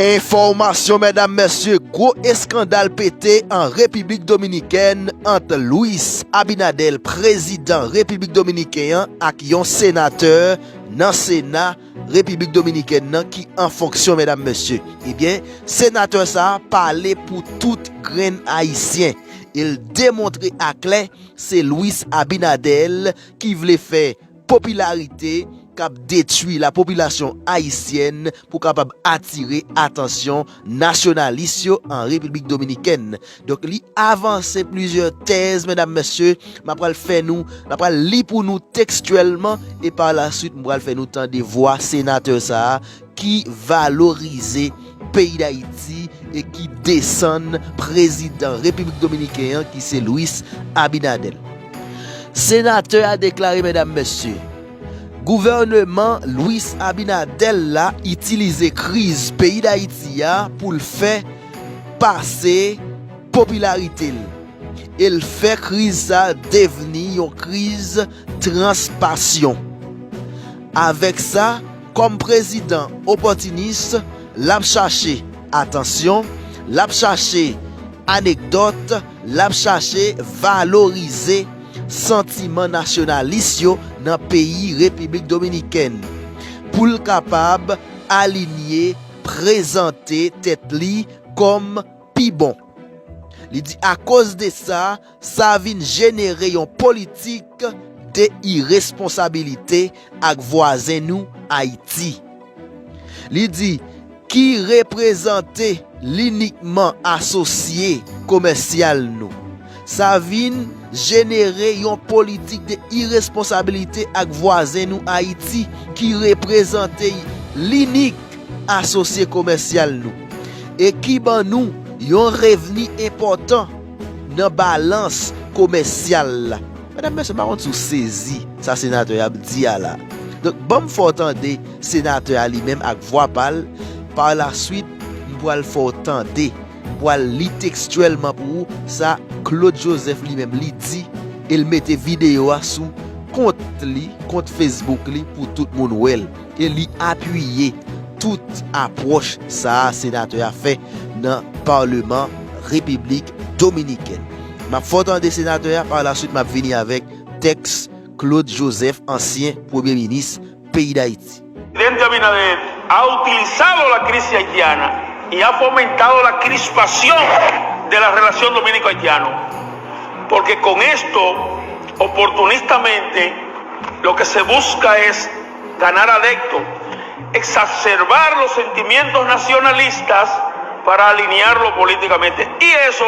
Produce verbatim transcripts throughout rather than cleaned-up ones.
Enfòmasyon, medam, mesye, gwo eskandal pete an Repiblik Dominikèn ant Luis Abinader, prezidan Repiblik Dominiken an, ak yon senatè nan Sena Repiblik Dominikèn nan ki an fonksyon, medam, mesye. Ebyen, senatè sa a pale pou tout grenn Ayisyen. E l demontre aklè se Luis Abinader ki vle fè popilarite k ap detwi lapopilasyon ayisyèn pou kapab atire atansyon nasyonalis yo an Repiblik Dominikèn. Donk, li avanse plizyè tèz, medam, mesye, m ap pral fè nou, m ap pral li pou nou tekstyèlman, e pa la swit, m pral fè nou tande vwa senatè sa a ki valorize peyi Dayiti e ki desann prezidan Repiblik Dominiken an, ki se Luis Abinader. Senatè a deklare, medam, mesye, gouvèneman Luis Abinader la itilize kriz peyi Dayiti a pou l fè pase popilarite l. E l fè kriz sa a devni yon kriz transpasyon. Avèk sa, kòm prezidan opòtinis, l ap chache atansyon, l ap chache anekdòt, l ap chache valorize santiman nasyonalis yo nan peyi Repiblik Dominikèn, pou l kapab alinye, prezante tèt li kòm pi bon. Li di, akoz de sa, sa vin jenere yon politik de iresponsabilite ak vwazen nou, Ayiti. Li di, ki reprezante linikman asosye komèsyal nou. Sa vin jenere yon politik de iresponsabilite ak vwazen nou, Ayiti, ki reprezante linik asosye komèsyal nou e ki ban nou yon revni enpòtan nan balans komèsyal la. Medam, mesye, m pa konn si w sezi sa senatè a ap di a la. Donk, ban m fè w tande senatè a li menm ak vwa pa l. Pa la swit, m pral fè w tande, m pral li tekstyèlman pou ou sa Claude Joseph li menm li di, e l mete videyo a sou kont li, kont Facebook li, pou tout moun wè l. E li apiye tout apwòch sa a senatè a fè nan Palman Repiblik Dominikèn. M ap fè w tande senatè a, pa la swit m ap vini avèk tèks Claude Joseph, ansyen premye minis peyi Dayiti. Presidente Abinader ha utilizado la crisis haitiana y ha fomentado la crispación de la relación dominico-haitiano, porque con esto, oportunistamente, lo que se busca es ganar adeptos, exacerbar los sentimientos nacionalistas para alinearlo políticamente. Y eso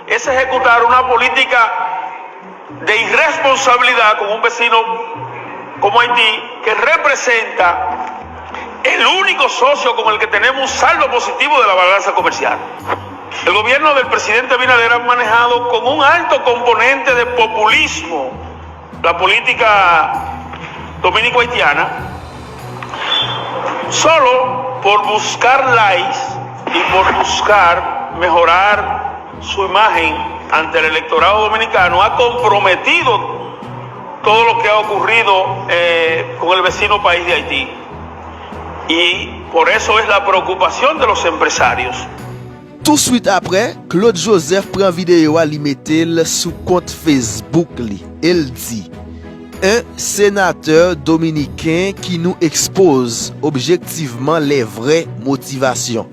es ejecutar una política de irresponsabilidad con un vecino como Haití, que representa el único socio con el que tenemos un saldo positivo de la balanza comercial. El gobierno del presidente Abinader ha manejado con un alto componente de populismo la política dominico-haitiana, solo por buscar likes y por buscar mejorar su imagen ante el electorado dominicano, ha comprometido todo lo que ha ocurrido eh, con el vecino país de Haití. Y por eso es la preocupación de los empresarios. Touswit aprè, Claude Joseph pran videyo a, li mete l sou kont Facebook li, e l di, un sénateur dominicain qui nous expose objectivement les vraies motivations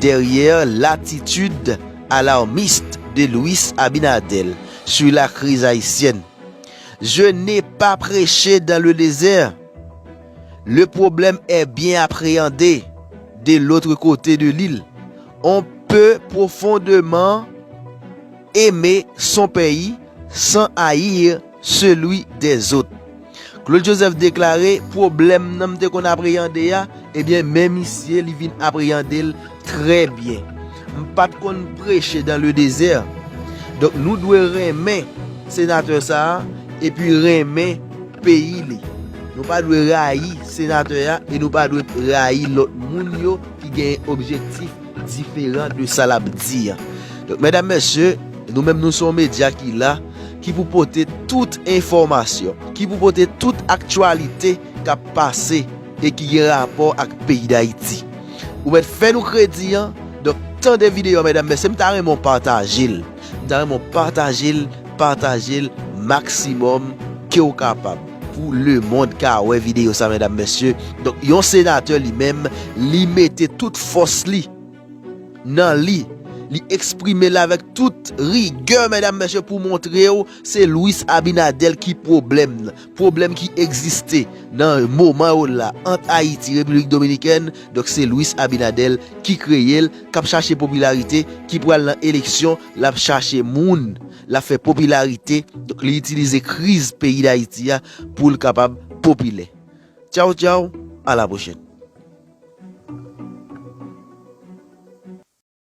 derrière l'attitude alarmiste de Luis Abinader sur la crise haïtienne. Je n'ai pas prêché dans le désert. Le problème est bien appréhendé de l'autre côté de l'île. On peut profondément aimer son pays sans haïr celui des autres. Claude Joseph deklare, pwoblèm nan m te konn apreyande a, ebyen, men misye, li vin apreyande l trè byen. M pa t konn preche dans le désert. Donk, nou dwe renmen senatè sa a, epi renmen peyi li. Nou pa dwe rayi senatè a, e nou pa dwe rayi lòt moun yo ki gen objektif diferan de sa l ap di a. Donk, medam, mesye, nou menm, nou se yon medya ki la, ki pou pote tout enfòmasyon, ki pou pote tout aktyalite k ap pase e ki gen rapò ak peyi Dayiti. Ou mèt fè nou kredi an. Donk, tande videyo a, medam, mesye, m ta renmen w pataje l. M ta renmen w pataje l, pataje l maksimòm ke w kapab. Pou lemonn ka wè videyo sa, medam, mesye. Donk, yon senatè li menm, li mete tout fòs li nan li. Li eksprime l avèk tout rigè, medam, mesye, pou montre w se Luis Abinader ki pwoblèm nan. Pwoblèm ki egziste nan moman yo la ant Ayiti, Repiblik Dominikèn. Donk, se Luis Abinader ki kreye l, k ap chache popilarite, ki pral nan eleksyon, l ap chache moun, l ap fè popilarite. Donk, li itilize kriz peyi Dayiti a pou l kapab popilè. Tchaw, tchaw, a la pwochèn.